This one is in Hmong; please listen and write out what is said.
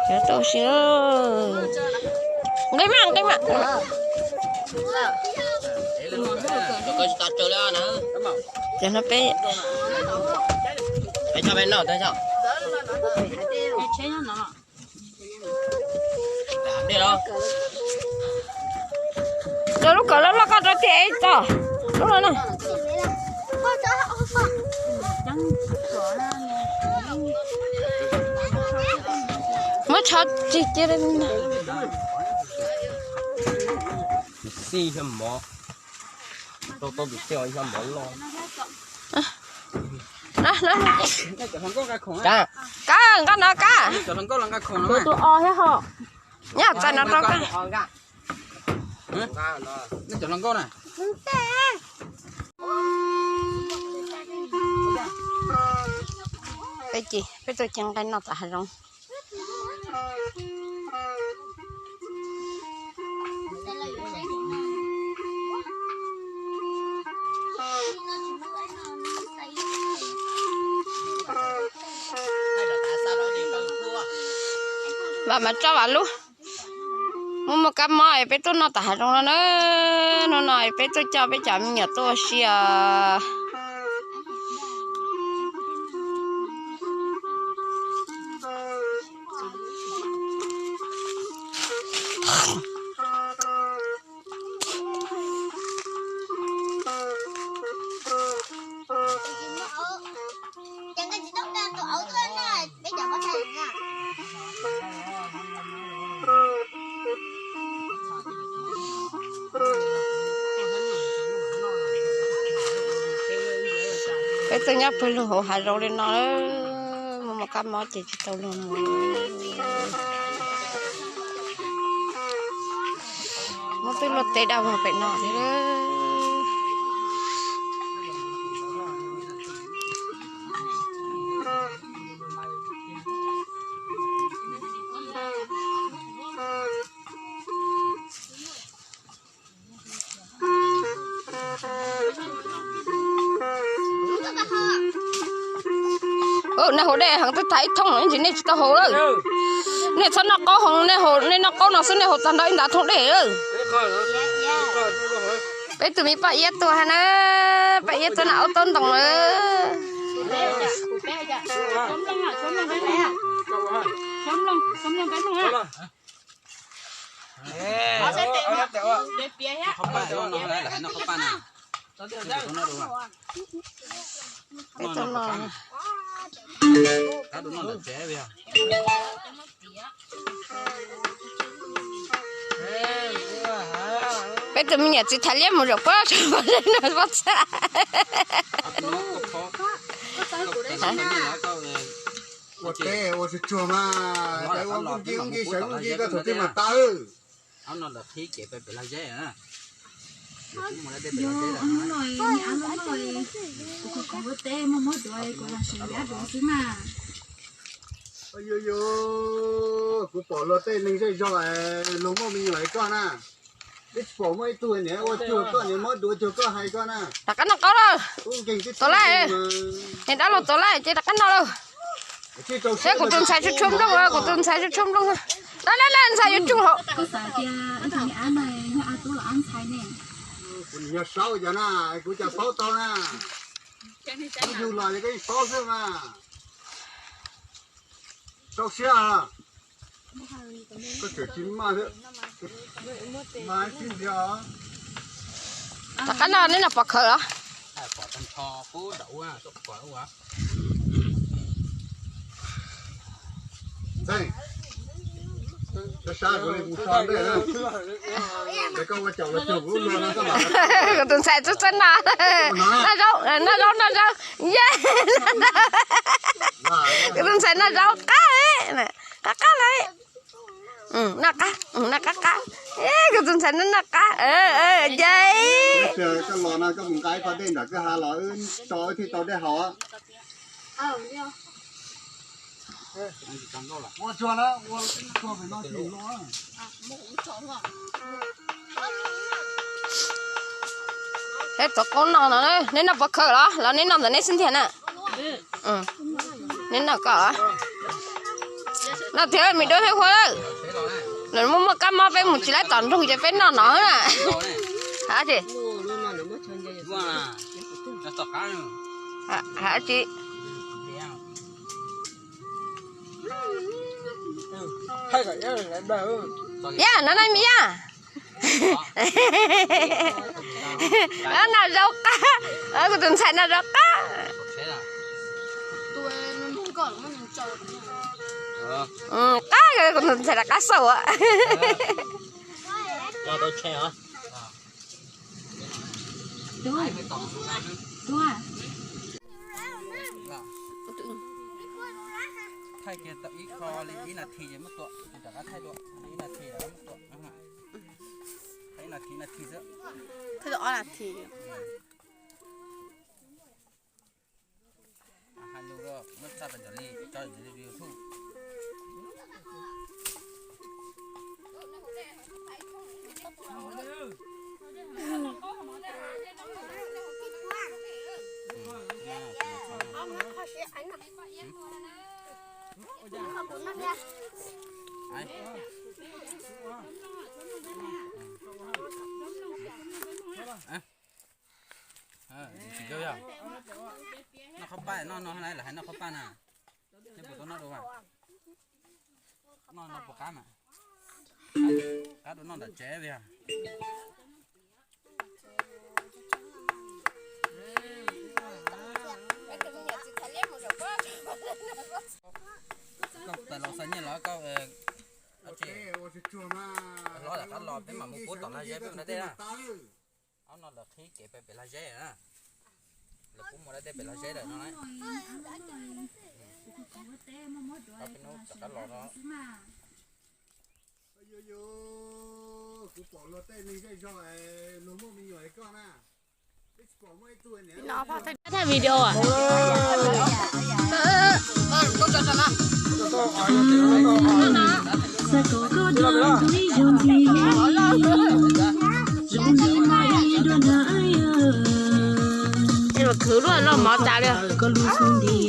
Cov tuaj si, nqi mas nqi mas. Ces no peb, peb coj peb noj tag. Rau lub kawm loj loj koj rau tiag tso. Lub no na. Muab tsho rig cia. Xij yog mov, rau tau tus xij yog mov loj. Kab, kab nqa no kab. Kuv tus os thiab ho. Nyob txais no rau kab. Peb ces peb tuaj ceev nqaij noj tom hav zoov. Vam mas tso vam lub. Muaj muaj kab mob es peb tuaj noj tom hav zoov no na. Hnub no es peb tuaj coj peb cov me nyuam tuaj ua si os. Peb tuaj nyob pawg lug hauv hav zoov li no, muaj muaj kab mob ces tsis tau luag mus. Muab twb luaj teb daj vog pem no thiab. Nej haus dej heev twb tag ib thooj los ib ntsis nej tsis tau haus lawm. Nej txhob noj qaub heev, nej noj qaub no xwb nej haus tag nrho ib ntav thooj dej lawm. Peb tus me Paj Iab tuaj hab na, Paj Iab tuaj noj aub taub ntoos lawm. Peb tus me nyuam txiv Thaiv Liab mus zaum puag pob zeb no pob txha. Ua teb ua tsuag tsuag mas, ua nkij ua nkij sawv ua nkij koj thaum twg mas tau. Yog, kuv khoov khoov ua teb muaj mob duav kuv los seev liab duav xwb mas. Yog, yog, kuv pom luag tej neeg zej zog luag muaj me nyuam li koj na. Twb tsis pom muaj ib tug niam ua cuag koj, niam mob duav cuag koj hais koj na. Rov qab noj qaub lawm. Tau lawm. Niam dab laug tau lawm ces rov qab noj lawm. Seb kuv tus ntxhais tshuab tshuab nplooj, kuv tus ntxhais tshuab tshuab nplooj. Lawm lawm lawm, ntxhais yuav tsum hauv. Kuv niam yog Saub cov na, kuv cov paub tau na. Kuv yug los yog koj yeej paub xwb mas. Rau siab. Koj tseem tsis maj thiab. Mas tib ntiag os. Rov qab noj, neb noj pov khawv los? Ntxhee, sab sab kuv li kuv so ntej na. Ces koj ua caum los cuag kuv ua luag no koj mam. Kuv tus ntxhais txawj txawj noj. Noj zaub, noj zaub, noj zaub. Kuv tus ntxhais noj zaub qab, qab qab lawm. Noj qab, noj qab qab. Kuv tus ntxhais noj noj qab. Ces koj los no koj mus nqa ib qho dej ntawm kwj ha los wb tso wb thiaj tau dej haus. Peb tuav qaub noj no, neb noj pov khawv los los neb noj ntawm neb xwb ntiag na? Neb noj koj. No thiab me dua thiab Huab lawm. Lawv muaj muaj kab mob peb mus tsis laib tom nroog ces peb noj no na. Hais tsis? Hais tsis? Yaj, no na me yaj. Noj zaub qab, kuv tus ntxhais noj zaub qab. Qab, kuv tus ntxhais rov qab xauj. Thaij kiag tau ib qho li ib nas this ces muab tua, kuv rov qab thaij dua li ib nas this, muab tua. Ib nas this, nas this xwb. Thaij tau ob nas this. Hais lus muab txaj pas ntawm li tso ntawm li YouTube. Tsis yog noj qhob paj, noj no na, lawv hais noj qhob paj na. Nej puas tau noj dua? Noj no puas qab mas? Qab dua noj ntawm tsev yog. Koj tais los xa nyiaj los koj, hlob rov qab los peb mam mus pub tom lag zeb peb mus da dej na. Ob no lawv qhib kev pem lag zeb na. Lawv pub mus da dej pem lag zeb lawm no. Peb hnub rov qab los no. Kuv pom luag tej neeg zej zog, luag muaj me nyuam li koj na. Thaij video. Khwv luaj loj mov tas li.